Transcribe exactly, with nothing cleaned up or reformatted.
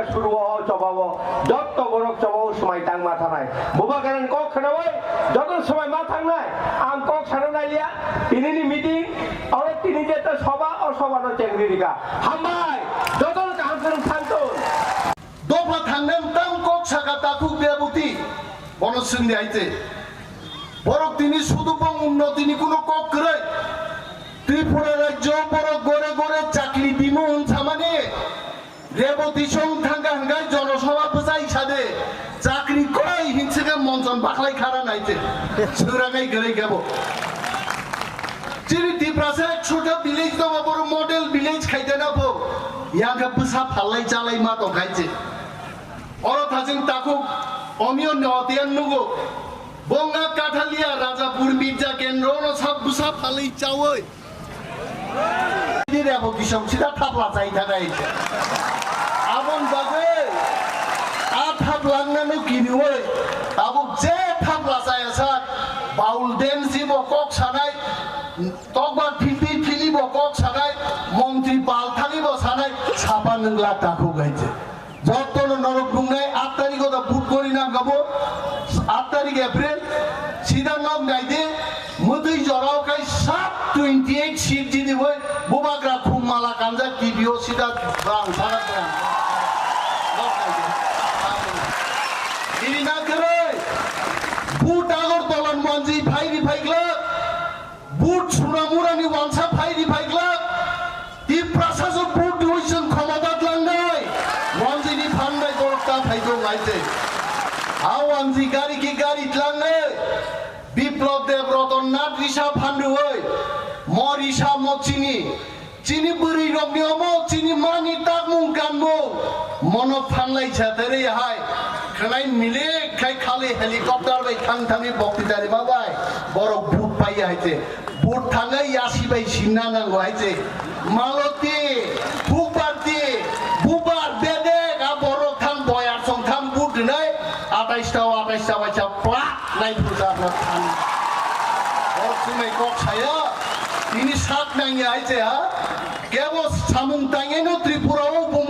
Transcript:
Suruo o chobao, jotto borok chobao swmai tang ma thanai. Bubagrani kok khnaui joto swmai ma thangnai. Ang kok sana nailia, tinini meeting, oro tini jeta soba, o soba no chengri rika. Hambai, joto kaham swrwng thangtun. Dopha thangnai tam kok saka takhuk Reboti, bono swngdi aite. Borok tini sudu bong unnotini kuno kok kwrwi. Tripura rajyo borok gore gore chakri dimu hwn samani. Reboti song thangka hwnkhe jonosabha bwsai sade, chakri koi hinse khe monchon bakhlai khara naite, swrangai kwrwi khe bo. Chini Tiprasa ekshota village tongo, boro model village khaidena bo, yang khe bwsa phalai chalai ma tong khaise. Oro thajing takhuk Omiyo Neotian nugo, bonga Kathalia Rajapur Mirja Kendro no sab bwsa phalai chawi. Ini rebo kisong sida thapla chai thanai. Abon bagwi a thapla wngna no kiniwi tabuk je thapla chaya sak, baul den si bo kok sanai, tokba thili thili bo kok sanai, montri bal thangwi bo sanai, sapa nwngla takhuk hai je. Jotono norok nungnai aat tarikh o da vote gori nang kabo, aat tarikh April, sida nok nai de, mwtwi jorao kai sat twenty eight seat jini bai, bubagra khum mala kanjak T V o sida bang sana bang. Nok nai de. Ini na kwrwi, vote Agartala ni manji phai ri phai glak. Vote Suramurani wansa phai ri phai glak. Tiprasa so vote division khomota tlangnai. Wanjini phanbai borok ta phai dong aite. A wanji gari ki gari tlangnai. Biplab Deb Ratan Nath risa phanduoi. Mo risa mo chini. Chini bwrwi rokni omo chini mani takmung kanmung. Mono phanlai sa terei hai. Khwnai milik khai khali helicopter bai thang thangwi bokti dari ma bai. Borok vote pai hai te. Vote thangwi yasi bai sinna nango hai te. Maloti, Bukbarti, Bubar, Bedek, a borok thang boyar song thang vote rinai. Atais ta, atais ta bai cha plak nai phuja na thang. Borok sumai kok saya. Ini sak nang ya hai te ha. Kebo samung tangeno Tripura o bum